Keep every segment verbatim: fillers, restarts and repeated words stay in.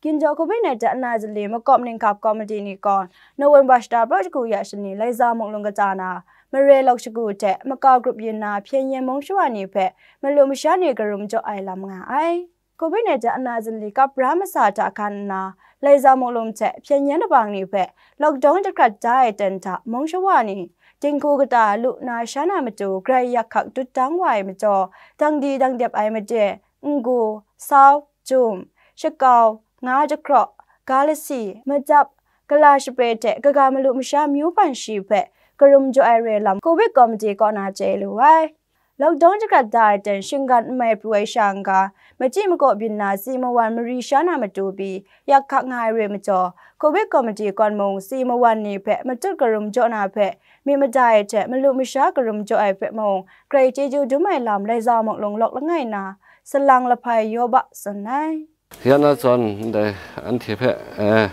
Ginjaw Covid nineteen ana zali makawp ninghkap komiti ni gaw November shata praw shagu ya shani Laiza Mungklung kata na mare lawk shagu hte makau grup yin na hpyen yen mung shawa ni hpe malu masha ni karum jaw ai lam nga ai. Covid nineteen ana zali kap ra masa hta hkan nna, Laiza Mungklung hte hpyen yen labang ni hpe lockdown jahkrat da ai ten hta mung shawa ni, dinghku kata lu na sha na matu grai yak hkak dut dang wa ai majaw, dangdi dangdep ai made, nggu, sau, jum, shakau, nga jahkraw, ga lasi, madap, gala shape hte kaga malu masha myu hpan shi hpe karum jaw ai re lam Covid komiti kaw na chye lu ai. Lockdown jahkrat da ai ten shinggan n mai pru ai sha n-ga, machyi makaw byin na si mawan mari sha na matu pyi yak hkak nga ai re majaw, Covid komiti kaw mung si mawan ni hpe matut karum jaw na hpe myit mada ai hte malu masha karum jaw ai hpe mung grai chyeju dum ai lam Laiza Mungklung lawk langai na salang lahpai Yawba tsun ai. Ya na zawn ndai anhte hpe, eh,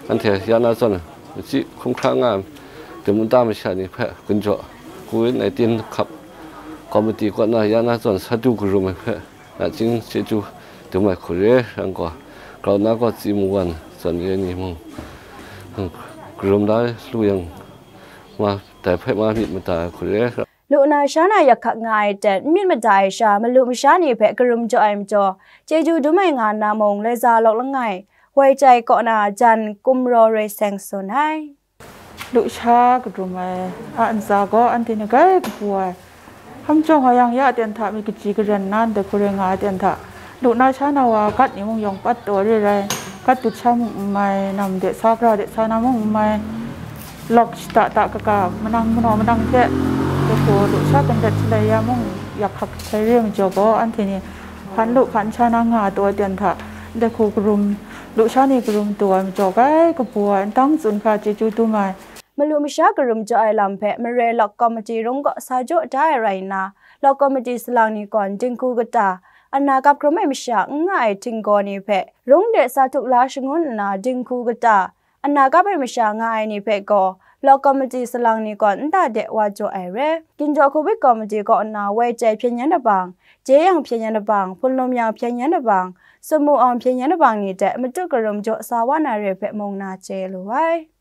anhte ya na zawn machyi hkrum hkra nga ai damu da masha ni hpe gun jaw, Covid nineteen hkap komiti kaw na ya na zawn sa du karum ai hpe nachying chyeju dum ai hku re, yang gaw, grau na gaw si mawan zawn re ni mung, hmm, karum la lu yang, ma, dai hpe ma myit mada ai hku re. Lu na sha na yak hkak nga ai ten n myit mada ai sha malu masha ni hpe karum jaw ai majaw, chyeju dum ai nga nna mung Laiza lawk langai, Wai Chai kaw na jan Kumraw Roi Seng tsun ai. Lu sha karum ai a ntsa gaw anhte ni grai kabu ai. Hkam jawng a yang ya ten hta myit kaji karen na ndai hku rai nga ai ten hta, lu na sha na wa gat ni mung yawng pat taw re rai, gat dut sha mung n mai, nam de sa, gara de sa na mung n mai, lawk shada da kaga, manang manaw manang hte, dai hku lu sha kandep shalai ya mung, yak hkak sai re majaw gaw, anhte ni hpan lu hpan sha na nga taw ai ten hta, dai hku karum, lu sha ni karum taw ai majaw grai kabu ai, n dang tsun hkra chyeju dum ai. Malu masha karum jaw ai lam hpe mare lawk komiti rung kaw sa jaw da ai rai nna, lawk komiti salang ni gaw dinghku kata, ana kap hkrum ai masha n nga ai htinggaw ni hpe rung de sa htuk la shangun nna, dinghku kata, ana kap ai masha nga ai ni hpe gaw, lawk komiti salang ni gaw nta de wa jaw ai re. Ginjaw Covid komiti kaw nna Wai Chai hpyen yen labang, Jeyang hpyen yen labang, Hpunlum Yang hpyen yen labang, Samu Awng hpyen yen labang ni hte matut karum jaw sa wa na re hpe mung na chye lu ai.